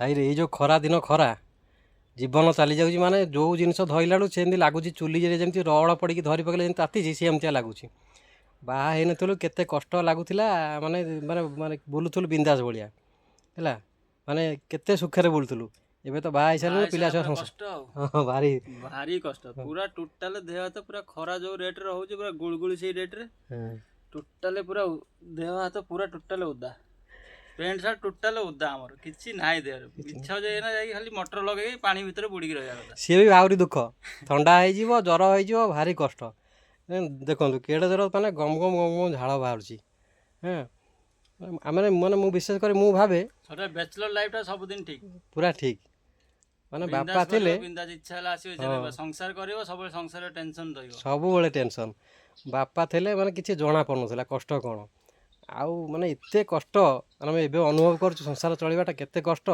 ଭାଇରେ, ଏଇ ଯେଉଁ ଖରା ଦିନ, ଖରା ଜୀବନ ଚାଲି ଯାଉଛି। ମାନେ ଯେଉଁ ଜିନିଷ ଧରିଲା ବେଳକୁ ସେମିତି ଲାଗୁଛି, ଚୁଲିରେ ଯେମିତି ରଡ଼ ପଡ଼ିକି ଧରି ପକେଇଲେ ଯେମିତି ତାତିଛି, ସେମିତିଆ ଲାଗୁଛି। ବାହା ହେଇନଥିଲୁ, କେତେ କଷ୍ଟ ଲାଗୁଥିଲା। ମାନେ ମାନେ ମାନେ ବୁଲୁଥିଲୁ ବିନ୍ଦାସ ଭଳିଆ ହେଲା, ମାନେ କେତେ ସୁଖରେ ବୁଲୁଥିଲୁ। ଏବେ ତ ବାହା ହେଇସାରିଲୁ, ପିଲା ଛୁଆ, ସଂସାର। କଷ୍ଟ ଆଉ। ହଁ, ଭାରି। ଭାରି କଷ୍ଟ ପୁରା ଟୋଟାଲ। ଦେହ ହାତ ପୁରା, ଖରା ଯୋଉ ରେଟରେ ହଉଛି, ପୁରା ଗୁଳୁଗୁଳି ସେଇ ରେଟରେ। ଟୋଟାଲ ପୁରା ଦେହ ହାତ ପୁରା ଟୋଟାଲ ଓଦା, ପ୍ୟାଣ୍ଟ ସାର୍ଟ ଟୋଟାଲ ଓଦା ଆମର, କିଛି ନାହିଁ ଦେହରେ। ଇଚ୍ଛା ହଉଛି ଏଇନା ଯାଇକି ଖାଲି ମଟର ଲଗେଇକି ପାଣି ଭିତରେ ବୁଡ଼ିକି ରହିବା କଥା। ସିଏ ବି ଆହୁରି ଦୁଃଖ, ଥଣ୍ଡା ହେଇଯିବ, ଜ୍ୱର ହେଇଯିବ, ଭାରି କଷ୍ଟ। ଦେଖନ୍ତୁ କେଡ଼େ ଜୋର ମାନେ ଗମ ଗମ ଗମ ଗମ ଝାଳ ବାହାରୁଛି। ହଁ, ଆମେ ମାନେ ମୁଁ ବିଶେଷ କରି ମୁଁ ଭାବେ ସତରେ ବ୍ୟାଚଲର ଲାଇଫଟା ସବୁଦିନ ଠିକ। ପୁରା ଠିକ୍। ମାନେ ବାପା ବିନ୍ଦାସ ଥିଲେ କରିବ, ବିନ୍ଦାସ ଇଚ୍ଛା ହେଲା ଆସିବ, ଇଚ୍ଛା ହେଲା। ସଂସାର କରିବ, ସବୁବେଳେ ସଂସାର ଟେନସନ ରହିବ। ସବୁବେଳେ ଟେନସନ୍। ବାପା ଥିଲେ ମାନେ କିଛି ଜଣା ପଡ଼ୁନଥିଲା କଷ୍ଟ କ'ଣ। ଆଉ ମାନେ ଏତେ କଷ୍ଟ ମାନେ ଆମେ ଏବେ ଅନୁଭବ କରୁଛୁ, ସଂସାର ଚଳିବାଟା କେତେ କଷ୍ଟ।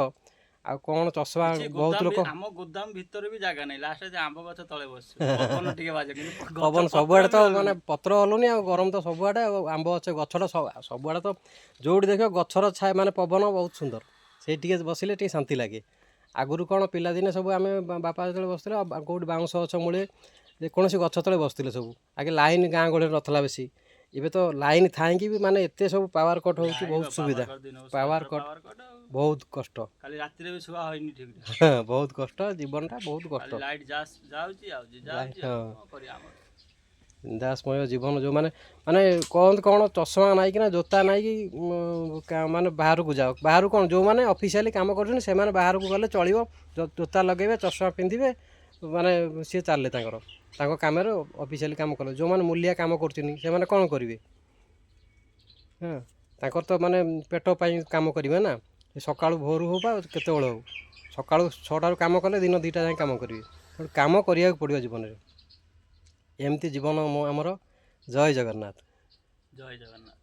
ଆଉ କ'ଣ ଚଷମା କିଛି ବହୁତ ଗୋଦାମ ଲୋକ ଆମ ଗୋଦାମ ଭିତରେ ବି ଜାଗା ନାହିଁ। ଲାଷ୍ଟ ଯେ ଆମ୍ବ ଗଛ ତଳେ ବସିଛୁ, ପବନ ଟିକେ ବାଜେ, କିନ୍ତୁ ଗଛ ପବନ ପତ୍ର ସବୁଆଡ଼େ ତ ବି ହଲୁନି। ମାନେ ପତ୍ର ହଲୁନି ଆଉ ଗରମ ତ ସବୁଆଡ଼େ। ଆଉ ଆମ୍ବ ଗଛ, ଗଛଟା ସବୁଆଡ଼େ ତ ଯେଉଁଠି ଦେଖିବ ଗଛର ଛାୟା, ମାନେ ପବନ ବହୁତ ସୁନ୍ଦର। ସେଇ ଟିକେ ବସିଲେ ଟିକେ ଶାନ୍ତି ଲାଗେ। ଆଗରୁ କ'ଣ ପିଲାଦିନେ ସବୁ ଆମେ ବାପା ଯେତେବେଳେ ବସୁଥିଲେ, ଆଉ କେଉଁଠି ବାଉଁଶ ଗଛ ମୂଳେ, ଯେକୌଣସି ଗଛ ତଳେ ବସୁଥିଲେ ସବୁ। ଆଗେ ଲାଇନ୍ ଗାଁ ଗହଳିରେ ନଥିଲା ବେଶୀ। ଏବେ ତ ଲାଇନ୍ ଥାଇକି ବି ମାନେ ଏତେ ସବୁ ପାୱାର କଟ୍ ହେଉଛି। ଲାଇନ୍ ବହୁତ ବା ସୁବିଧା। ପାୱାର କଟ୍ ଦିନକୁ ପାୱାର 100 ଥର କଟ୍। ପାୱାର କଟ୍ ଆଉ। ବହୁତ କଷ୍ଟ। କାଲି ରାତିରେ ବି ଶୁଆ ହଇନି ଠିକରେ। ବହୁତ କଷ୍ଟ, ଜୀବନଟା ବହୁତ କଷ୍ଟ। ଖାଲି ଲାଇଟ୍ ଯାଉଛି ଆଉଛି, ଯାଉଛି ଆଉଛି। କଣ କରିବା ଆମର? ବିନ୍ଦାସମୟ ଜୀବନ ଯେଉଁମାନେ ମାନେ କହନ୍ତି କ'ଣ, ଚଷମା ନାଇକିନା, ଜୋତା ନାଇକି ମାନେ ବାହାରକୁ ଯାଅ। ବାହାରକୁ କ'ଣ, ଯେଉଁମାନେ ଅଫିସିଆଲି କାମ କରୁଛନ୍ତି ସେମାନେ ବାହାରକୁ ଗଲେ ଚଳିବ। ଜୋତା ଲଗେଇବେ, ଚଷମା ପିନ୍ଧିବେ, ମାନେ ସିଏ ଚାଲିଲେ ତାଙ୍କର ତାଙ୍କ କାମରେ, ଅଫିସିଆଲି କାମ କଲେ। ଯେଉଁମାନେ ମୂଲିଆ କାମ କରୁଛନ୍ତି ସେମାନେ କ'ଣ କରିବେ? ହଁ, ତାଙ୍କର ତ ମାନେ ପେଟ ପାଇଁ କାମ କରିବେ ନା। ସକାଳୁ ଭୋରୁ ହଉ ବା କେତେବେଳେ ହଉ, ସକାଳୁ 6ଟାରୁ କାମ କଲେ ଦିନ 2ଟା ଯାଏଁ କାମ କରିବେ। ତେଣୁ କାମ କରିବାକୁ ପଡ଼ିବ ଜୀବନରେ। ଏମିତି ଜୀବନ ମୋ ଆମର। ଜୟ ଜଗନ୍ନାଥ। ଜୟ ଜଗନ୍ନାଥ।